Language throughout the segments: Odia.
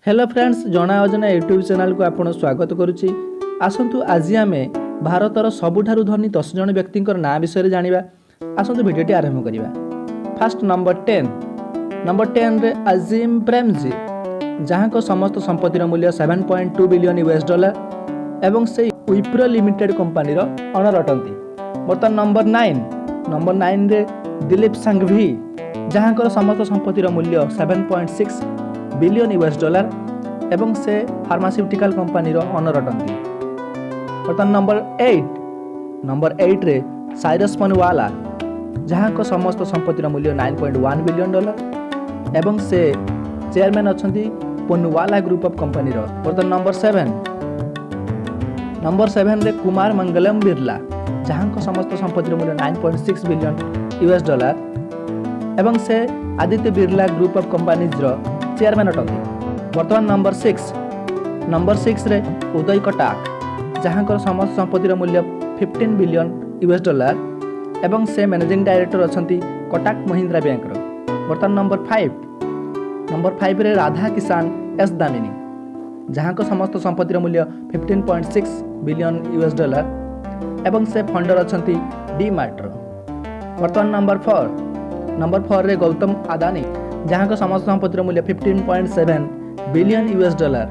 ହ୍ୟାଲୋ ଫ୍ରେଣ୍ଡସ୍, ଜଣା ଅଜଣା ୟୁଟ୍ୟୁବ୍ ଚ୍ୟାନେଲକୁ ଆପଣ ସ୍ୱାଗତ କରୁଛି। ଆସନ୍ତୁ, ଆଜି ଆମେ ଭାରତର ସବୁଠାରୁ ଧନୀ 10 ଜଣ ବ୍ୟକ୍ତିଙ୍କର ନାଁ ବିଷୟରେ ଜାଣିବା। ଆସନ୍ତୁ, ଭିଡ଼ିଓଟି ଆରମ୍ଭ କରିବା। First number 10। Number 10ରେ Azim Premji, ଯାହାଙ୍କ ସମସ୍ତ ସମ୍ପତ୍ତିର ମୂଲ୍ୟ 7.2 billion US dollar ଏବଂ ସେ ୱିପ୍ରୋ ଲିମିଟେଡ୍ କମ୍ପାନୀର ଓନର ଅଟନ୍ତି। ବର୍ତ୍ତମାନ ନମ୍ବର 9। ନମ୍ବର 9ରେ ଦିଲୀପ ସାଙ୍ଘଭି, ଯାହାଙ୍କର ସମସ୍ତ ସମ୍ପତ୍ତିର ମୂଲ୍ୟ 7.6 billion US dollar ଏବଂ ସେ ଫାର୍ମାସ୍ୟୁଟିକାଲ କମ୍ପାନୀର ଓନର ଅଟନ୍ତି। ବର୍ତ୍ତମାନ ନମ୍ବର 8। ନମ୍ବର 8ରେ ସାଇରସ୍ ପନୱାଲା, ଯାହାଙ୍କ ସମସ୍ତ ସମ୍ପତ୍ତିର ମୂଲ୍ୟ 9.1 billion dollar ଏବଂ ସେ ଚେୟାରମ୍ୟାନ୍ ଅଛନ୍ତି ପୁନୱାଲା ଗ୍ରୁପ୍ ଅଫ୍ କମ୍ପାନୀର। ବର୍ତ୍ତମାନ ନମ୍ବର 7। ନମ୍ବର 7ରେ କୁମାର ମଙ୍ଗଲମ ବିର୍ଲା, ଯାହାଙ୍କ ସମସ୍ତ ସମ୍ପତ୍ତିର ମୂଲ୍ୟ 9.6 billion US dollar ଏବଂ ସେ ଆଦିତ୍ୟ ବିର୍ଲା ଗ୍ରୁପ୍ ଅଫ୍ କମ୍ପାନିଜ୍ର ଚେୟାରମ୍ୟାନ୍ ଅଟନ୍ତି। ବର୍ତ୍ତମାନ ନମ୍ବର 6। ନମ୍ବର 6ରେ ଉଦୟ କୋଟାକ, ଯାହାଙ୍କର ସମସ୍ତ ସମ୍ପତ୍ତିର ମୂଲ୍ୟ 15 ବିଲିୟନ୍ ୟୁଏସ୍ ଡଲାର ଏବଂ ସେ ମ୍ୟାନେଜିଂ ଡାଇରେକ୍ଟର ଅଛନ୍ତି କୋଟାକ ମହିନ୍ଦ୍ରା ବ୍ୟାଙ୍କର। ବର୍ତ୍ତମାନ ନମ୍ବର 5। ନମ୍ବର 5ରେ ରାଧା କିଷାନ ଏସ୍ ଦାମିନୀ, ଯାହାଙ୍କ ସମସ୍ତ ସମ୍ପତ୍ତିର ମୂଲ୍ୟ 15.6 billion US dollar ଏବଂ ସେ ଫାଉଣ୍ଡର ଅଛନ୍ତି ଡି ମାର୍ଟର। ବର୍ତ୍ତମାନ ନମ୍ବର 4। ନମ୍ବର 4ରେ ଗୌତମ ଆଦାନୀ, ଯାହାଙ୍କ ସମସ୍ତ ସମ୍ପତ୍ତିର ମୂଲ୍ୟ 15.7 billion US dollar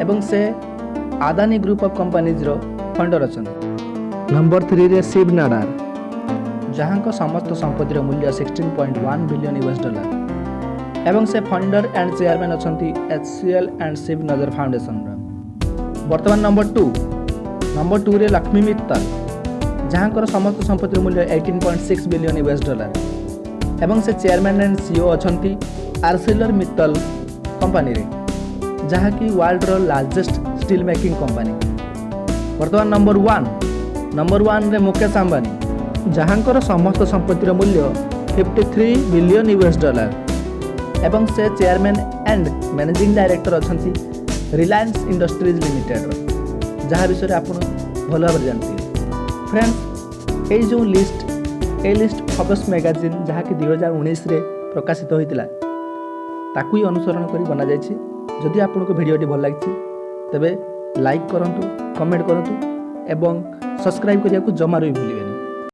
ଏବଂ ସେ ଆଦାନୀ ଗ୍ରୁପ୍ ଅଫ୍ କମ୍ପାନିଜ୍ର ଫାଉଣ୍ଡର ଅଛନ୍ତି। ନମ୍ବର 3ରେ ଶିବ ନାଡାର, ଯାହାଙ୍କ ସମସ୍ତ ସମ୍ପତ୍ତିର ମୂଲ୍ୟ 16.1 billion US dollar ଏବଂ ସେ ଫାଉଣ୍ଡର ଆଣ୍ଡ ଚେୟାରମ୍ୟାନ୍ ଅଛନ୍ତି H C L and Shiv Nadar ଫାଉଣ୍ଡେସନର। ବର୍ତ୍ତମାନ ନମ୍ବର 2। ନମ୍ବର 2ରେ ଲକ୍ଷ୍ମୀ ମିତ୍ତଲ, ଯାହାଙ୍କର ସମସ୍ତ ସମ୍ପତ୍ତିର ମୂଲ୍ୟ 18.6 billion US dollar ଏବଂ ସେ ଚେୟାରମ୍ୟାନ୍ ଆଣ୍ଡ ସିଇଓ ଅଛନ୍ତି ଆର୍ସେଲର ମିତ୍ତଲ କମ୍ପାନୀରେ, ଯାହାକି ୱାର୍ଲଡର ଲାର୍ଜେଷ୍ଟ ଷ୍ଟିଲ୍ ମେକିଂ କମ୍ପାନୀ। ବର୍ତ୍ତମାନ ନମ୍ବର 1। ନମ୍ବର 1ରେ ମୁକେଶ ଆମ୍ବାନୀ, ଯାହାଙ୍କର ସମସ୍ତ ସମ୍ପତ୍ତିର ମୂଲ୍ୟ 53 ବିଲିୟନ୍ ୟୁଏସ୍ ଡଲାର ଏବଂ ସେ ଚେୟାରମ୍ୟାନ୍ ଆଣ୍ଡ ମ୍ୟାନେଜିଂ ଡାଇରେକ୍ଟର ଅଛନ୍ତି ରିଲାଏନ୍ସ ଇଣ୍ଡଷ୍ଟ୍ରିଜ୍ ଲିମିଟେଡ଼ର, ଯାହା ବିଷୟରେ ଆପଣ ଭଲ ଭାବରେ ଜାଣିଥିବେ। ଫ୍ରେଣ୍ଡସ୍, ଏଇ ଯେଉଁ ଲିଷ୍ଟ, ଏ ଲିଷ୍ଟ ଫୋର୍ବସ୍ ମ୍ୟାଗାଜିନ୍, ଯାହାକି 2019ରେ ପ୍ରକାଶିତ ହୋଇଥିଲା, ତାକୁ ହିଁ ଅନୁସରଣ କରି ବନାଯାଇଛି। ଯଦି ଆପଣଙ୍କୁ ଭିଡ଼ିଓଟି ଭଲ ଲାଗିଛି, ତେବେ ଲାଇକ୍ କରନ୍ତୁ, କମେଣ୍ଟ କରନ୍ତୁ ଏବଂ ସବସ୍କ୍ରାଇବ୍ କରିବାକୁ ଜମାରୁ ବି ଭୁଲିବେନି।